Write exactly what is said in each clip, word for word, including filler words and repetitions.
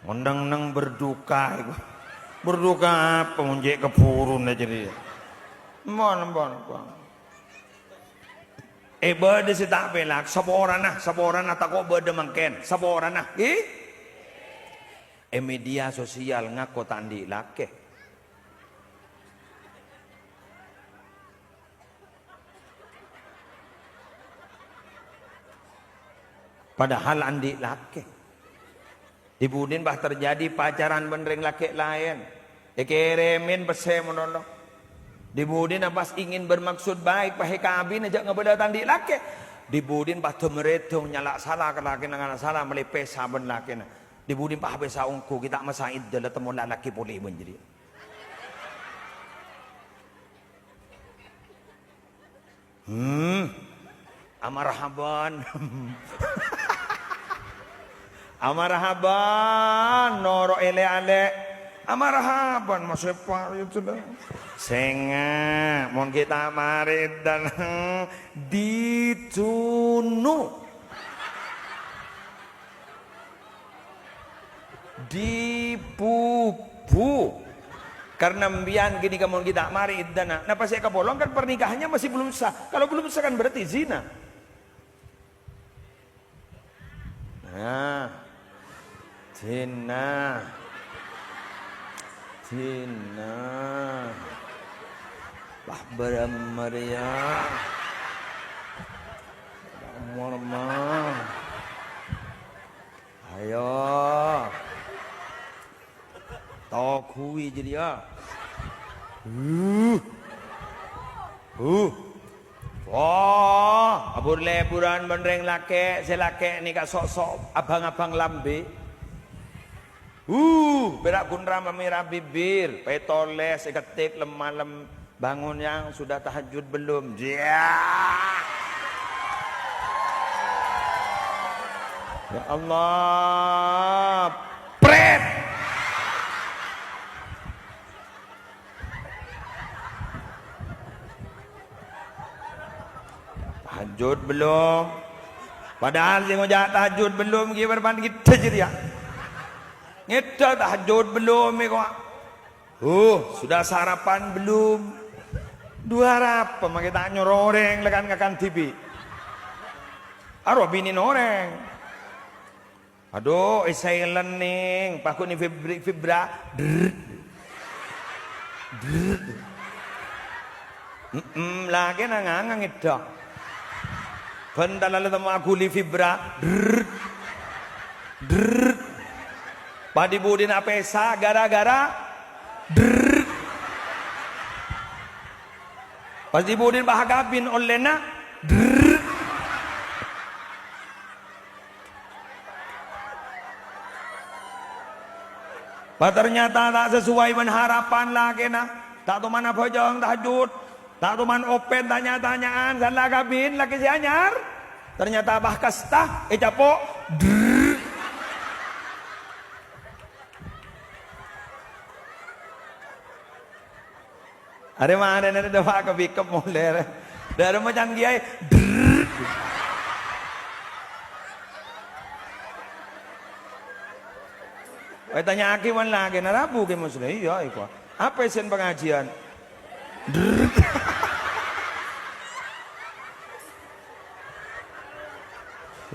Mon neng-neng berduka iku. Berduka apa mon cè' keburuna jârèya? Mon, mon, mon. È, bâdâ sè ta' pèlak, saporana, saporana tako' bâdâ mangkèn, saporana. Ghi? È media sosial ngako ta' andi' lakè. Padahal andi' lakè. Dhi-budhina pas terjadi pacaran bân rèng lakè' laèn. Èkèrèmè pèssè malolo. Dhi-budhina pas ingin bermaksud baik, pas èkabin jhâ' ngabâlâ ta' andi' lakè. Dhi-budhina pas dâ-marèdhâ nyala' sala ka lakèna, nyala' sala mellè pèsa bân lakèna. Dhi-budhina pas pèsa ongghu, ghi' ta' massa iddah la temmo lalakè polè bân jârèya. Hmm. Amarhaban. Amarhaban, noro' èlè'-alè'. Amarhaban, Mas Epa, itu dah. Sènga', mon ghi' ta' marè dan ditunu. Dibubu. Karena mbiyan ghânèka mon ghi' ta' marè iddahna. Napa sè èkapolong kan pernikahannya masih belum sah. Kalau belum sah kan berarti zina. Nah. Zina. Zina. Wah, bârâmma rèya. Bârâmma. Ayo. Toghuwi jârèya. Huh. Huh. Wah, abur-leburan bân rèng lakè', sè lakè' nèka sok-sok abang-abang lambè. Huh, pèra' ghun rama mèra bibir, pètolès èkettik lem-malem. Bangun, Yang, sudah tahajud belum? Ya. Ya Allah. Pret. Tahajud belum? Padahal sè ngoca' tahajud belum ghi' bârâmma ghita jârèya. Ngèdhâ tahajud belum, è, kok. "Oh, sudah sarapan belum?" Dhu arapa makè ta' nyoro orèng la kan-ngakan dhibi'. Aro binèna orèng. Adhu, è-silent, Nèng. Paghun è-vibri-, vibra. Drrrr. Drrrr. Mm-mm, lakèna nganga ngèdhâ. Bhântalla la temmo aghuli vibra. Drrrr. Drrrr. Pas dhi-budhina pèsa gara-gara drrrr. Pas dhi-budhina pas akabin ollèna drrrr. Pas ternyata ta' sesuai bân harapan lakèna. Ta' toman abhâjâng tahajud. Ta' toman opèn ta' nya-tanya'an, sala kabin lakè sè anyar. Ternyata pas kasta, ècapo', drrrr. Arè manèna dâpa' ka pickup molè, rè. Dâremma can kiyaè, drrrr. Ètanya'aghi bân lakèna, "Rabu, Kè Musleh?" "Iyâ, iko." "Apa èssèna pangajiân?" Drrrr.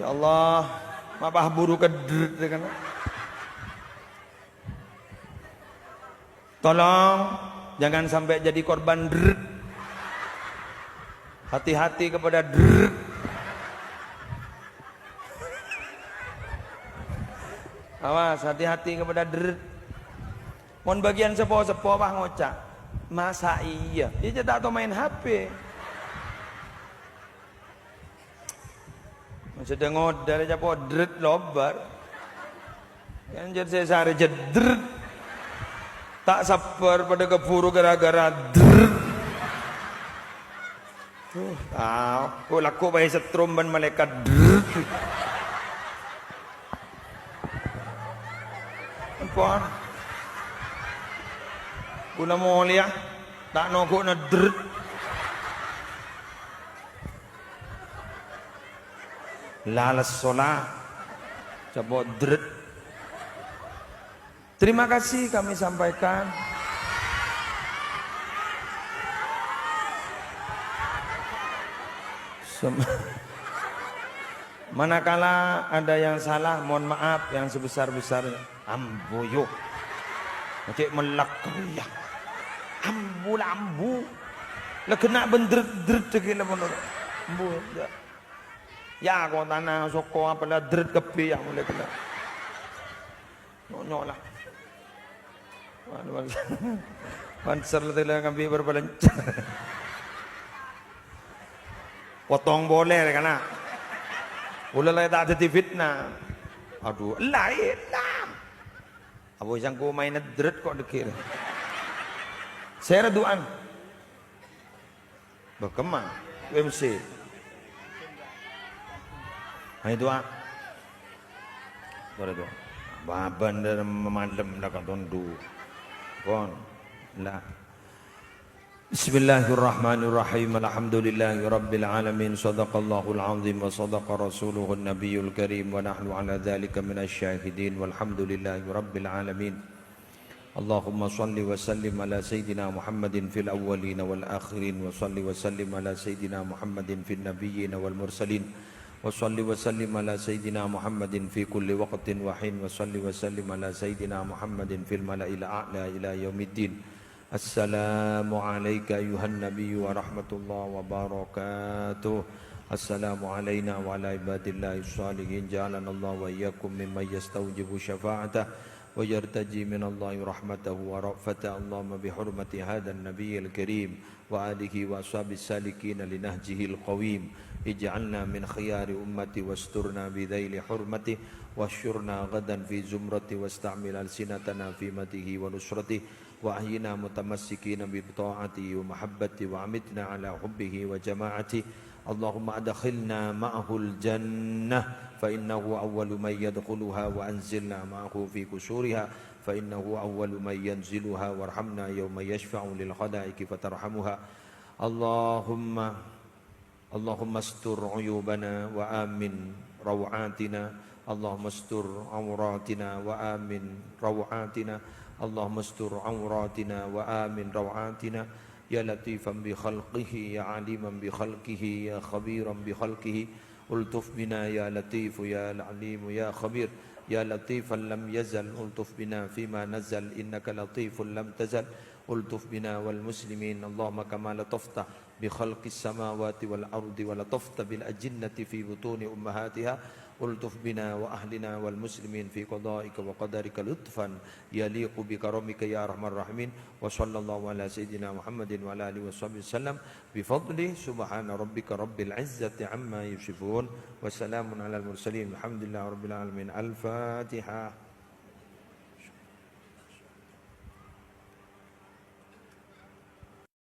Ya Allah, mapa buru kedrrr, ya kan? Tolong, jangan sampai jadi korban drrrr. Hati-hati kepada drrrr. Awas, hati-hati kepada drrrr. Mon bâgiyân seppo-seppo pas ngoca', "Masa iya?" Iyâ, jhâ' ta' tao maèn H P. Mon sè dâ-ngodâ rè capo' drrrr lobâr. Kan jhâ' sè sarè jhâ' drrrr. Ta' sabbhâr padâ kabhuru gara-gara drrrr. Duh, tao. Kok lako bhâi setrum bân malaèkat. Drrrr. Ampon. Kaulâ molèya, ta' noko'na drrrr. Lales sola. Capo' drrrr. Terima kasih kami sampaikan. Sem-, manakala ada yang salah, mohon maaf yang sebesar-besarnya. Ambu, yu. Cè' mellak, ya. Ambu la ambu. La ghenna' bân dret-dret dhâggi' la mon. Ambu, ya. Ya, kotana, soko, apa la dret kabbhi, ya, mulai kena. Nyok-nyok la. Wan, wan. Wan, ser la tela ngambi berbalanca. Potong boleh, kana. Ula la ta' dhâddhi fitnah. Aduh, la, la. Apa sangko maèn dret kok dhâggi'. Sèra du'an. Bâh, kemma? M C. Ayo, du'a. Bârâ du'a. Bâbân dâri malem la katondu. Pon. La. Bismillahirrahmanirrahim. Alhamdulillahirabbil alamin. Shadaqallahul azim wa shadaqa rasuluhun nabiyul karim. Wa nahnu ala dzalika minasy syahidin. Walhamdulillahirabbil alamin. Allahumma shalli wa sallim ala sayyidina Muhammadin fil awwalina wal akhirin, wa shalli wa sallim ala sayyidina Muhammadin fin nabiyyina wal mursalin, wa shalli wa sallim ala sayyidina Muhammadin fi kulli waqtin wa hin, wa shalli wa sallim ala sayyidina Muhammadin fil mala'il a'la ila yaumiddin. Assalamu alayka ayyuhan nabiyyu wa rahmatullahi wa barakatuh. Assalamu alayna wa ala ibadillahi shalihin. Ja'alanallahu wa iyyakum mimman yastaujibu syafa'atah wa yartaji minallahi rahmatahu wa ra'fatah. Allahumma bihurmati hadan nabiyil karim wa alihi wa ashabis salikina li nahjihil qawim. Ij'alna min khiyari ummati wasturna bidzaili hurmati wahsyurna ghadan fi zumrati wasta'mil alsinatana fi madihi wa nusrati wa ahyina mutamassikina bi ta'atihi wa mahabbati wa amitna ala hubbihi wa jama'ati. Allahumma adkhilna ma'ahul jannah, fa innahu awwalu man yadkhuluha, wa anzilna ma'ahu fi qusuriha, fa innahu awwalu man yanziluha, warhamna yawma yashfa'u lil khalaiqi fatarhamuha. Allahumma, Allahumma astur uyubana wa amin rawatina. Allahumma astur awratina wa amin rawatina. Allahumma astur awratina wa amin rawatina. Ya latifan bi khalqihi, ya aliman bi khalqihi, ya khabiran bi khalqihi. Ultuf bina ya Latif, ya Alim, ya Khabir. Ya Latifan lam yazal, ultuf bina fima nazal, innaka latifun lam tazal. Ultuf bina wal muslimin, Allahumma kama latafta bi khalqis samawati wal ardi wa latafta bil ajinnati fi butuni ummahatiha. Ultuf bina wa ahlina wal muslimin fi qada'ika wa qadarika lutfan yaliqu bi karamika ya arhamar rahimin. Wa sallallahu ala sayyidina Muhammadin wa ala alihi wa sahbihi wasallam. Bi fadli subhana rabbika rabbil izzati amma yasifun. Wa salamun alal mursalin. Alhamdulillahi rabbil alamin. Al-Fatihah.